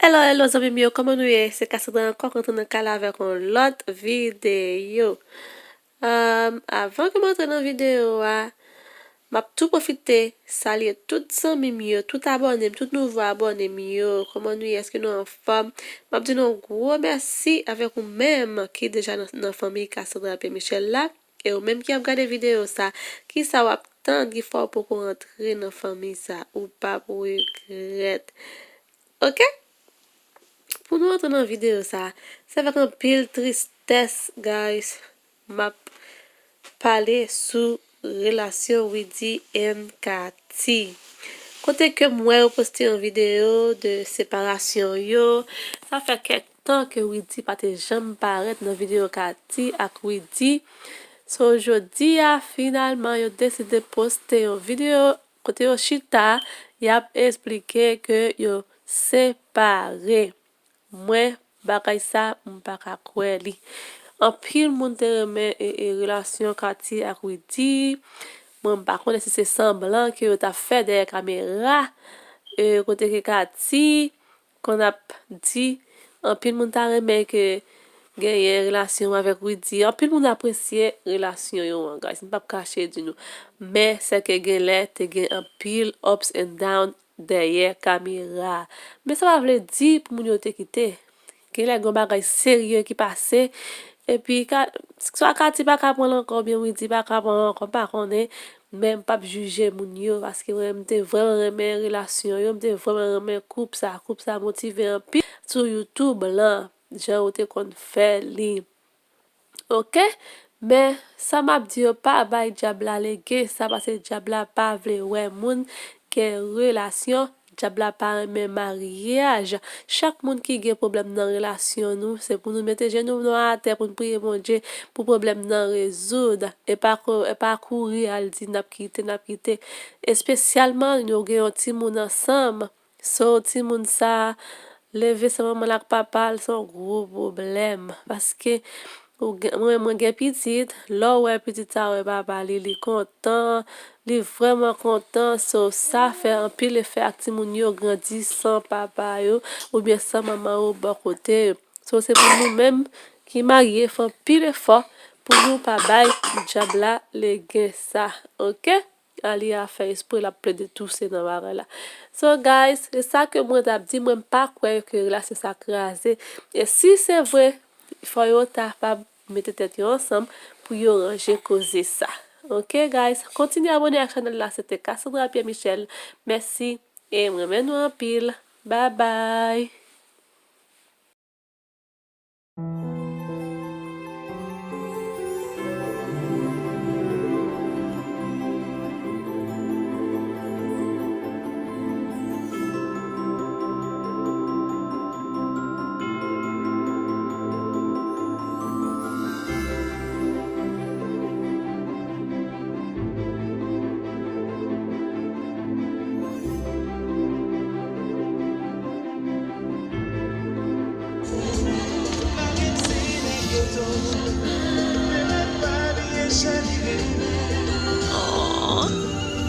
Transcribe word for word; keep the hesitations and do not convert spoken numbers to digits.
Hello, hello, zanmi m yo, kòman nou ye? Se Cassandra ankò k antre nan kay la avèk yon lòt videyo. Um, avan ke m antre nan videyo a, m ap tou pwofite salye tout zanmi m yo, tout abòne m, tout nouvo abòne m yo. Kòman nou ye? Èske nou anfòm? M ap di nou yon gwo mèsi avèk ou menm ki deja nan, nan fanmi Cassandra Pierre Michel la. E ou menm ki ap gade videyo sa, kisa w ap tann ki fè w poko rantre nan fanmi sa? Ou p ap regrèt. Oke? Pou nou antre nan videyo sa, se avèk anpil tristès, guys, m ap pale sou relasyon Widy and Katy. Kote ke m wè yo poste yon videyo de separasyon yo, sa fè kèk tan ke Widy pa te janm parèt nan videyo Katy ak Widy. So, jodi a, finalman, yo deside poste yon videyo kote yo chita, y ap esplike ke yo separe. Mwen, bagay sa, m pa ka kwè li. Anpil moun te renmen e, e, relasyon Katy ak Widy. Mwen, m pa konnen si se sanblan ke yo t ap fè dèyè kamera. E, kote ke Katy konn ap di, anpil moun ta renmen ke genyen relasyon avèk Widy. Anpil moun apresye relasyon yo an, guys. M p ap kache di nou. Men, se ke gen lè te gen anpil ups and down dèyè kamera. Men sa pa vle di pou moun yo te kite. Gen lè gen yon bagay serye ki pase. Epi, ka, swa Katy pa ka pran l ankò, oubyen Widy pa ka pran l ankò, m pa konnen. Men m p ap jije moun yo, paske mwen, m te vrèman renmen relasyon yo, m te vrèman renmen koup sa. Koup sa motive anpil sou YouTube lan, jan yo te konn fè li. Oke? Men, sa m ap di yo, pa bay dyab la lege sa, paske dyab la pa vle wè moun gen relasyon. Dyab la pa renmen maryaj. Chak moun ki gen pwoblèm nan relasyon nou, se pou nou mete jenou nou atè pou n priye Bondye pou pwoblèm nan rezoud. E pa ko-, e pa kouri al di n ap kite, n ap kite. Espesyalman, nou gen yon timoun ansanm. So, timoun sa, leve san manman l ak papa l, se yon gwo pwoblèm. Paske, ou gen, mwen, mwen gen pitit, lè w wè pitit sa wè papa li, li kontan, li vrèman kontan. So, sa fè anpil efè ak timoun yo grandi san papa yo, oubyen san manman yo bò kote yo. So, se pou nou menm ki marye, fè anpil efò pou nou pa bay dyab la lege sa, oke? Aliya fè espre l ap plede touse nan bagay la. So, guys, se sa ke mwen t ap di, mwen m pa kwè ke relasyon sa kraze. E si se vre, fò yo ta pa mete tèt yo ansanm pou yo ranje koze sa. Oke, guys, kontinye abòne ak chanèl la, se te Cassandra Pierre Michel. Mèsi, e m renmen nou anpil. Bye bye.